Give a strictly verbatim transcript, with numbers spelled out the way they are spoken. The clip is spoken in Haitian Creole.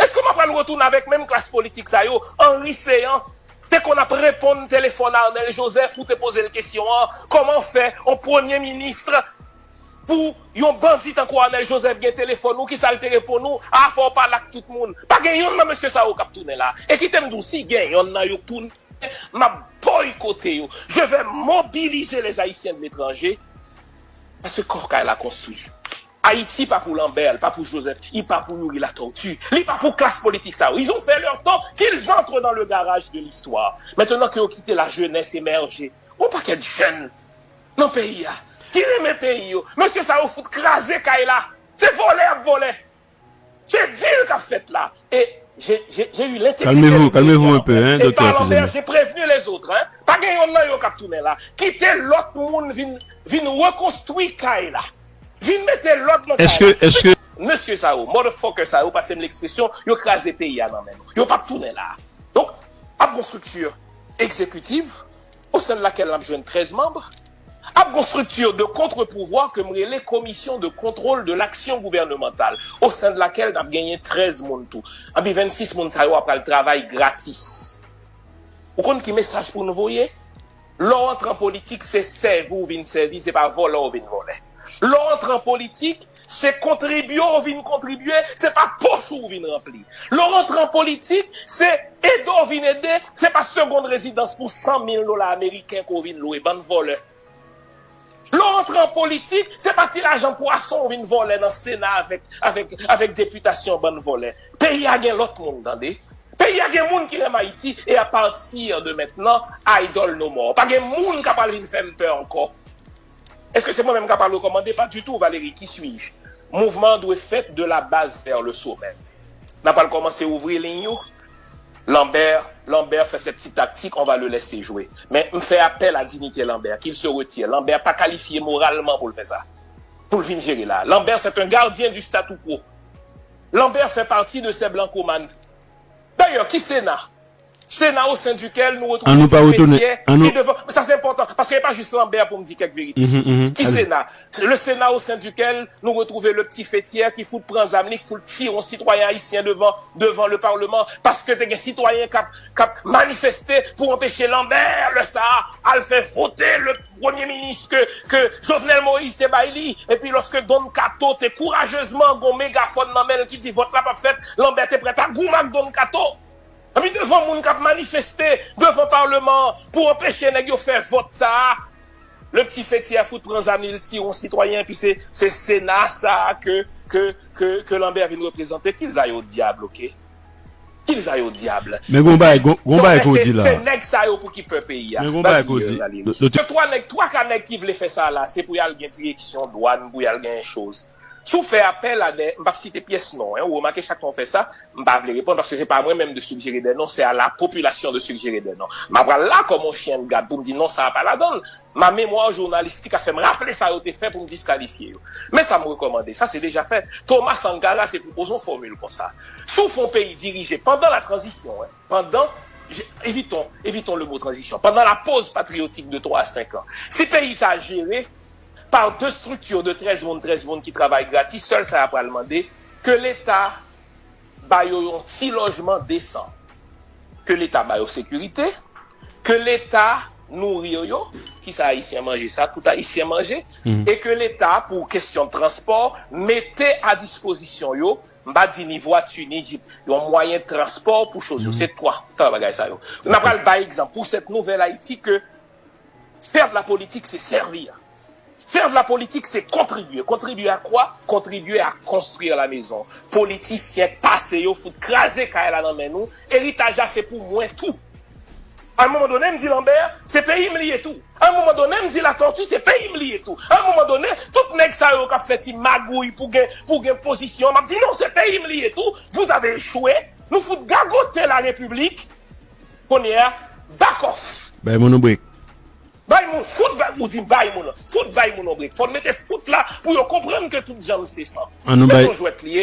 Èske m ap pral retounen avèk menm klas politik sa yo? Henri Céant te konn ap reponn telefòn Arnel Joseph, ou te poze l kesyon an, kòman fè yon premye minis pou yon bandi tankou Arnel Joseph gen telefòn ou, kisa l te reponn ou? A, fò w pale ak tout moun. Pa gen yonn nan mesye sa yo k ap tounen la. E kite m di w, si gen yonn nan yo k tounen, m ap boykote yo. Je vais mobiliser les Haïtiens de l'étranger. Paske kò kay la konstwi. Ayiti pa pou Lambert, li pa pou Joseph, li pa pou Youri Latortue, li pa pou klas politik sa yo. Ils ont fait leur temps, qu'ils entrent dans le garage de l'histoire. Maintenant que yo kite la jeunesse émerger, yon pakèt jèn nan peyi a, ki renmen peyi yo. Mesye sa yo fout kraze kay la. Se vòlè y ap vòlè. Se dil k ap fèt la. E j'ai j'ai j'ai eu l'intégrité de Calmez-vous, calmez-vous un peu, hein, docteur, excusez-moi. J'ai prévenu les autres, hein. Pa gen yonn nan yo k ap tounen la. Kite lòt moun vin vin rekonstwi kay la. Vin mete lòd nan kay la. Est-ce que, est-ce que Mesye sa yo, motherfucker sa yo, pase m lekspresyon, yo kraze peyi a nan men nou. Yo p ap tounen la. Donk, ap gon strikti egzekitiv, au sein de laquelle n ap jwenn trèz manm, ap gon strikti de contre-pouvoir ke m rele commission de contrôle de l'action gouvernementale, au sein de laquelle n ap genyen trèz moun tou. Anpi vennsis moun sa yo ap pral travay gratis. Ou konn ki mesaj pou nou voye? Lè w antre an politik, se sèvi w vin sèvi, se pa vòlè w vin vòlè. Lè w antre an politik, se kontribye w vin kontribye, se pa poch ou w vin ranpli. Lè w antre an politik, se ede w vin ede, se pa segond rezidans pou san mil dola ameriken ke w vin lwe, bann vòlè. Lè w antre an politik, se pa ti lajan pwason w vin vòlè nan Sena avèk, avèk, avèk depitasyon, bann vòlè. Peyi a gen lòt moun, tande. Peyi a gen moun ki renmen Ayiti, et à partir de maintenant, idol no more. Pa gen moun k ap al vin fè m pè ankò. Èske se mwen menm k ap al rekòmande? Pas du tout, Valérie, qui suis-je? Mouvman an dwe fèt de la base vers le sommet. N ap al kòmanse ouvri liy yo. Lambert, Lambert fait ses petites tactiques, on va le laisser jouer. Men m fè apèl à dignité Lambert, qu'il se retire. Lambert pa kalifye moralman pou l fè sa. Pou l vin jere la. Lambert, c'est un gardien du statu quo. Lambert fait partie de ces blancomanes. D'ailleurs, ki Sena? Sena au sein duquel nous retrouvons Ti Fetière ki devan. Sa se enpòtan, paske e pa jis Lambert pou m di kèk verite. Ki Sena? Le Sénat au sein duquel nous retrouvons le Ti Fetière ki fout pran zam li, ki fout tire yon sitwayen ayisyen devan, devan le Parlement, paske te gen sitwayen k ap, k ap manifeste pou anpeche Lambert lè sa a al fè vote le premye minis ke, ke Jovenel Moïse te bay li. Epi lòske Don Kato te kourajezman gon megafòn nan men l ki di vòt la p ap fèt, Lambert te prèt a goumen ak Don Kato. Epi devan moun k ap manifeste devan Palman an pou anpeche nèg yo fè vòt sa a, le Ti Fetière fout pran zam li, l tire yon sitwayen, epi se, se Sena sa a ke, ke, ke, ke Lambert vin reprezante. Qu'ils aillent au diable, ok? Qu'ils aillent au diable. Men gon bagay, gon, gon bagay ke w di la. Se nèg sa yo pou ki pè peyi a. Men gon bagay ke w di. Gen twa nèg, twa ka nèg ki vle fè sa la, se pou y al gen direksyon dwàn, pou y al gen choz. Si w fè apèl a de, m p ap site pyès non, en, ou remake chak tan w fè sa, m pa vle reponn, paske se pa mwen menm de suggérer des noms, c'est à la population de suggérer des noms. M ap pral la kòm yon chyen de gad pou m di non, sa a pa ladan l. Ma mémoire journalistique a fè m raple sa yo te fè pou m diskalifye yo. Men sa m rekòmande, sa se deja fèt. Thomas Sankara te pwopoze yon fòmil konsa. Si w fè yon peyi dirije pandan la tranzisyon, en, pandan, je- évitons, évitons le mot transition, pendant la pause patriotique de twa a senk an, si peyi sa a jere pa de strikti de trèz moun, trèz moun ki travay gratis, sèl sa y ap pral mande, ke Leta ba yo yon ti lojman desan, ke Leta ba yo sekirite, ke Leta nouri yo, kisa Ayisyen manje sa, tout Ayisyen manje, e ke Leta, pou kesyon transpò, mete a dispozisyon yo, m pa di ni vwati, ni jip, yon mwayen transpò pou choz yo. Se twa, twa bagay sa yo. N ap pral bay egzanp pou cette nouvelle Haïti que faire de la politique, c'est servir. Faire de la politique, c'est contribuer. Contribuer à quoi? Contribuer à construire la maison. Politisyen k pase yo fout kraze kay la nan men nou. Eritaj la se pou mwen tou. A yon moman done, m di Lambert, se peyi m li ye tou. A yon moman done, m di Latortue, se peyi m li ye tou. A yon moman done, tout nèg sa yo k ap fè ti magouy pou gen, pou gen pozisyon, m ap di non, se peyi m li ye tou. Vous avez échoué. Nou fout gagote la République. Kounye a, back off. Bay moun yon brek. Bay moun, fout bay, ou di bay moun, fout bay moun yon brek. Fò n mete fout la pou yo konprann ke tout janm se san. An nou bay, se yon jwèt li ye.